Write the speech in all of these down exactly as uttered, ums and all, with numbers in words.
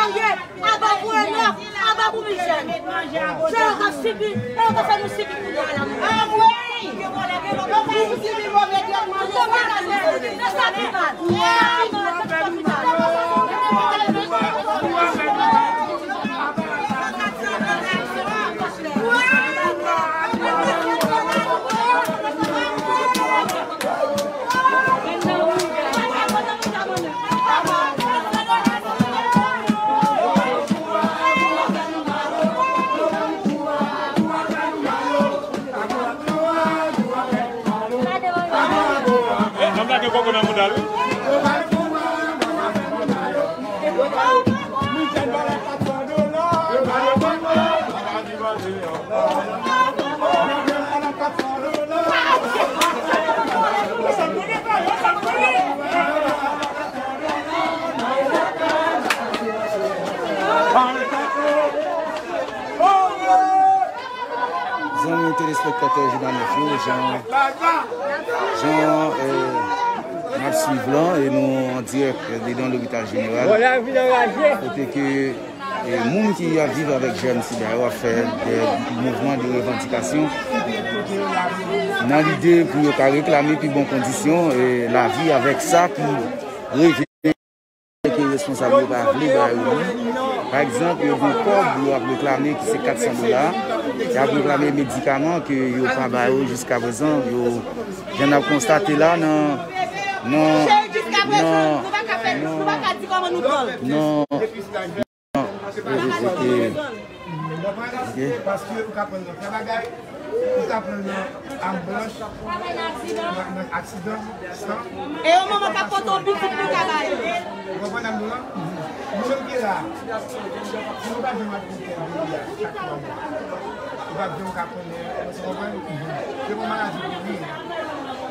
serye. Aba pou Enèk, aba pou Michèl. Se yo k ap sibi, e yo k ap fè nou sibi kounye a la. Anmwey! Yo pa sibi move tretman. Se sa ki mal. Se sa ki mal. Nonm la gen koko nan mouda l wi. Zanmi telespektatè Jouda Nèf yo, jan, jan, eh, n ap swiv lan, e nou an dirèk dedan lopital jeneral, kote ke, eh, moun ki ap viv avèk jèm sida yo ap fè de mouvman de revandikasyon nan lide pou yo ka reklame pi bon kondisyon, eh, lavi avèk sa ki reve ke responsab yo pa vle ba yo li. Pa egzanp, yo gen kòb yo ap reklame ki se kat san dola. Y ap reklame medikaman ke yo pa ba yo jiskaprezan. Yo, jan n ap konstate la nan, nan, nan, nan, nan, e, e, e, e, Konprann? Ok. Paske ou ka pran nan fè bagay, ou ka pran nan am blanch, nan, nan aksidan, san. E yon manman k ap pote yon pitit pou ka ba yo. Ou konprann nan nou an? Nou menm ki la, si nou pa janm ap konte peyi a chak twa mwa, ou pa janm ka konnen, ou konprann? Se yon maladi pou vin.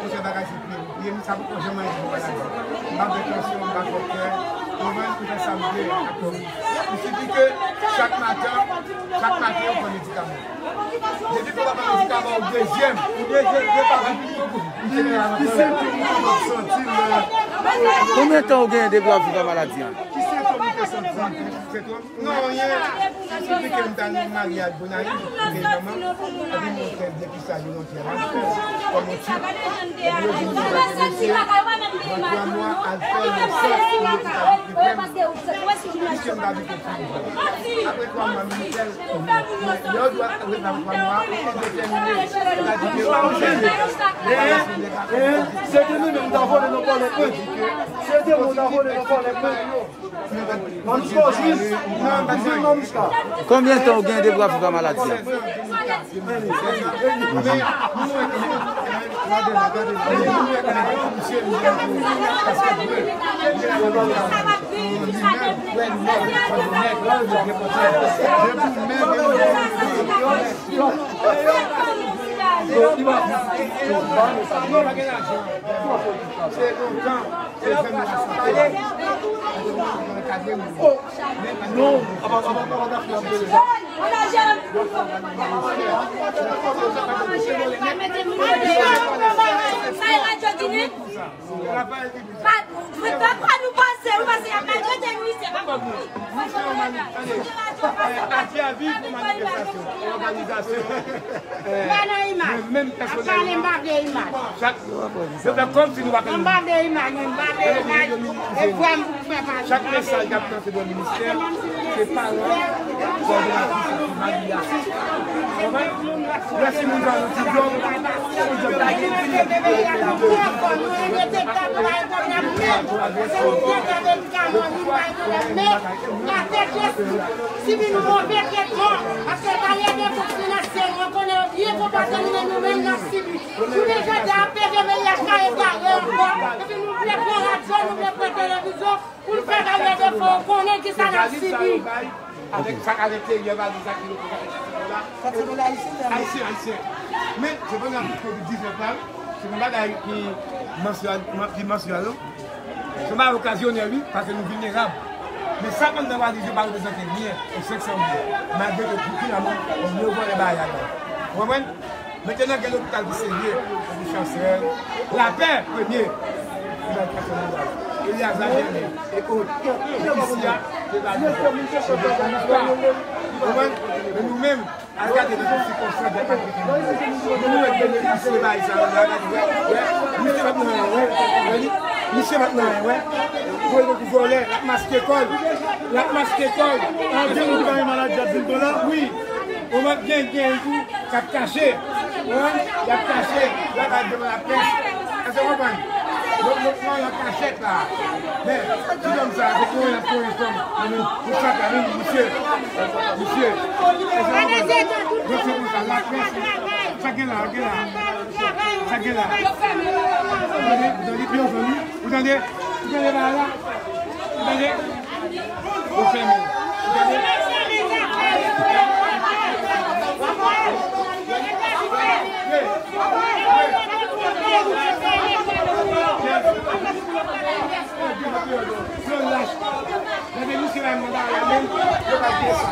Konsa bagay se Li, m sa poko janm rive nan maladi. M pa fè tansyon, m pa fè kè. Ou konprann? M fè sa m vle ak kò m. Il sifi ke chak maten, chak maten, ou pran medikaman. Depi ke w pa pran medikaman, ou dezyèm. Ou dezyèm, depi w pa pran medikaman. Ki sentòm ou te santi lè? Konbyen tan ou genyen depi w ap viv ak maladi an? Ki sentòm ou te santi? Sentòm? Non, anyen. Sifi ke m t al nan maryaj Gonayiv, kote manman, epi m montre l depi sa yo nan tè la, kòm yon tip. Epi yo di m konsa ke mesye, nan twa mwa, al fè yon san pou yo te ka vin trete m. Piske m t abite Tirijòn. Apre twa mwa, m di l, lè yo di w ap ret la pou twa mwa, ou te detèmine. Ou ta di ke ou ap chèche. Se te mwen menm, m ta vole nan vòlè mwen. Se te mwen, m ta vole nan vòlè mwen. An tou ka, jis, jis nan mouchka. Konbyen tan ou gen depi w ap viv ak maladi a? Se lontan. Non, apa, apa, apa, apa, apa, pa, pa, pa nou panse, wi, paske y ap maltrete nou isi, pa konprann. Atye a viv pou manifestasyon, òganizasyon. M pa nan imaj. Mwen menm pèsonèlman, chak, yo fè kòmsi nou pa konn. M pa vle imaj, mwen, m pa vle imaj. E vwa m pou fè pale. Chak mesaj k ap lanse bò ministè, se paran, kòdonatris epi mari a. Konprann? Lè si moun sa nou ti djòb, ti djòb ta gen. Si vin move tretman, paske valè de kòb finansye Mwen konnen yo byen konpòte nou, men nou menm n ap sibi. Jounen jodi a, P V V I H ka egare ankò. Epi nou vle pran radyo, nou vle pran televizyon pou n fè karyè defo, ou konnen kisa n ap sibi. Avèk sa k a lenteryè valiz la ki yo pran la. Ayisyen, ayisyen. Men, se pandan kovid diznèf la, se yon bagay ki mansyal, ki mansyal, non? Se yon bagay okazyonèl, wi, paske nou vilnerab. Men sa k anndan valiz yo pa reprezante byen, yon senk san goud. Malgre ke pou finalman, yo vòlè bagay la. Ou konprann? Mentnan, gen lopital ki serye, tankou Chansèl, Lapè, premye, ki bay tretman malad. Eliaza Jèmen, e ot. Isi a, se valiz. Ou konprann? Men nou menm, al gade nan sikonstans de patrimoine. Nou wè benefisye bay sa yo la, gade, wè, wè, misye pa t nan anyen, wè, wè li, misye pa t nan anyen, wè. Voye nou pou vòlè, l ap maske kò l, l ap maske kò l. An gen moun ki pa gen maladi ap vin pran la? Wi. Ou mèt gen, gen tou k ap kache. Ou konprann? Y ap kache, y ap al devan laprès. Èske w konprann? Donk, nou pran nan kachèt la. Men, ti nonm sa, se kouran y ap kouran fanm. Pou sa ka vin, misye. Misye. Èske w konprann? Donk, se pou sa, laprès. Sa gen la, gen la. Sa gen la. Ou tande, ou tande, byen zanmi. Ou tande? Ou tande bagay la? Ou tande? Ou fèmen. Ou tande? Yo lach. Lè misye la manda la menm, yo pa gen sa.